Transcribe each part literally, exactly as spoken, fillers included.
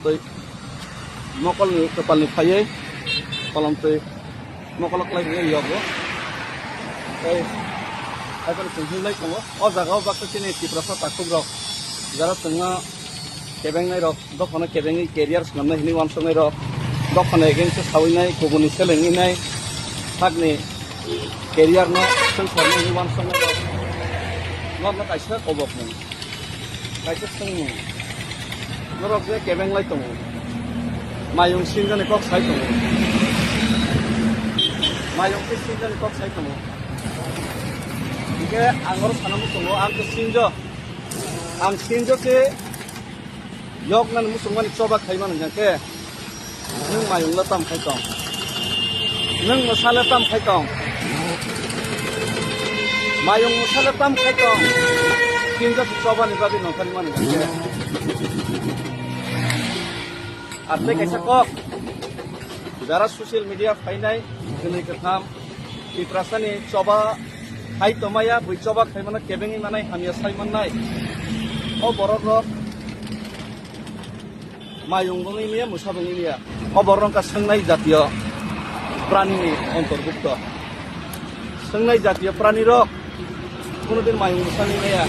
Tei mokolni kwpalni phaiwi kolom tei mokolo kwlai rwui yogo. Tei haikhe chwng hinlai tongo. O jagao baksa chini Tiprasa takhukrok, jara chwngno kebengnai rok, dophano kebengwi career swnamnai hinwi uansuknai rok, dophano against o sawinai, kubuni selengwi nai, sakni career no swngcharnai hinwi uansuknai rok, norokno kaisa kobokmung. Kaisa swngmung. Norok je kebeng lai tongo. Mayung sinjani kok sai tongo. Mayung khe sinjani kok sai tongo. Hingke ang oro sana muchungo, ang khe sinjo. Ang sinjo khe yoknani muchungmani choba khaimani hingke. Nwng mayung le tam khai tong? Nwng mwsa le tam khai tong? Mayung mwsa le tam khai tong? Tinjak chobani bagwi nongkhormani hwnkhe. Ar tei kaisa kok, jara social media phainai, kwnwi kwtham, Tiprasani choba khai tongmaya, bui choba khaimano kebengwi manai, hamya sai mannai. O borok rok mayung bo wngya, mwsa bo wngya. O borok wngkha swngnai jatiyo prani ni ontorbukto. Swngnai jatiyo prani rok kuno din mayung mwsa wngya.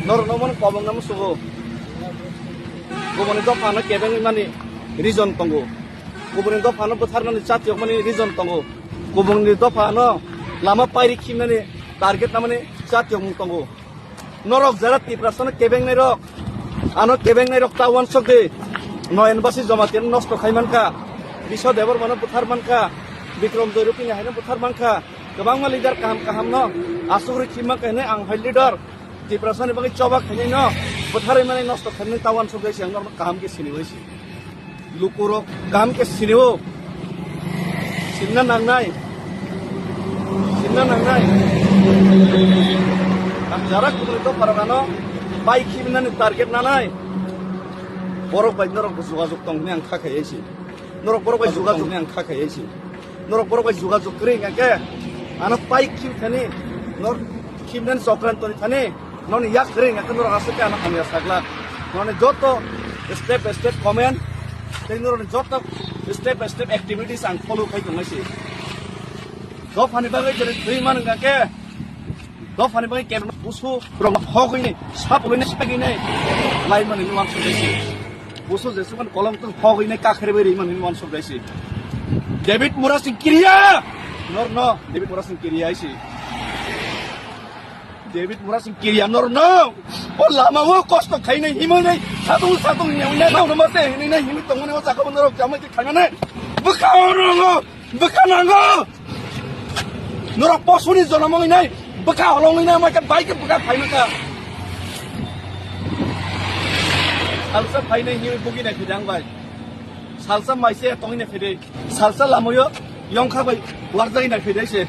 Norok no mano kobong namo sugo. Kubuni dopha no kebeng mani reason tongo. Kubuni dopha no bwtharmani jatiyo mani reason tongo. Kubuni dopha no lama pairi khimnani target namani jatiyo mung tongo. Norok jara Tiprasano kebengnai rok, ano kebengnai rok ta uansuk di. Noyan Basi Jamatia nosto khai mankha, Biswa Debbarmano buthar mankha, Bikram Joy Rupini haino buthar mankha, kwbangma leader kaham kaham no asugri khim mankha hinwi ang hai leader Tiprasani bagwi choba khainai no butharwi mani nosto khainai ta uansuk di, ang norok kaham khe sini bai si. Lukurok kaham khe sinio. Sinna nangnai. Sinna nangnai. Ang jara kubuni dopharok ano bai khibinani target nanai. Borok bai norok jogajog tong hwnwi ang kha khaiya si. Norok borok bai jogajog hwnwi ang kha khaiya si. Norok borok bai jogajog kwrwi hwnkha khe ano pai khib thani, nor khibnani chokran toni thani. Noni yak ring, yakhe norok aswk khe ano hamya saglak. Noni joto step by step comment, tei noroni joto step by step activities ang follow khai tongnai se. Dophani bagwi jere thwi man wngkha khe, dophani bagwi kebo busu rok hogwi ni, sap hogwi ni, sap hogwi ni, lai mani ni wansuk dai se. Busu jesukmani kolom tong hogwi ni, kakhere bai ri mani ni wansuk dai se. David Murasing kiriya! Nor no, David Murasing kiriya se. David Murasing kiriya nor no. O lama o kosto khainai himoi nai. Satung satung nyawi nai. Nau nama se hinai nai himoi tongmani o sakabo norok jamai khe khainai. Bwkha o rongo. Bwkha nango. Norok posuni jonom oi nai. Bwkha holong oi nai mai khe bai khe bwkha phaino kha. Salsa phainai himoi bugi nai phidang bai. Salsa maise tongwi nai phidai. Salsa lamoyo yongkha bai warjai nai phidai se.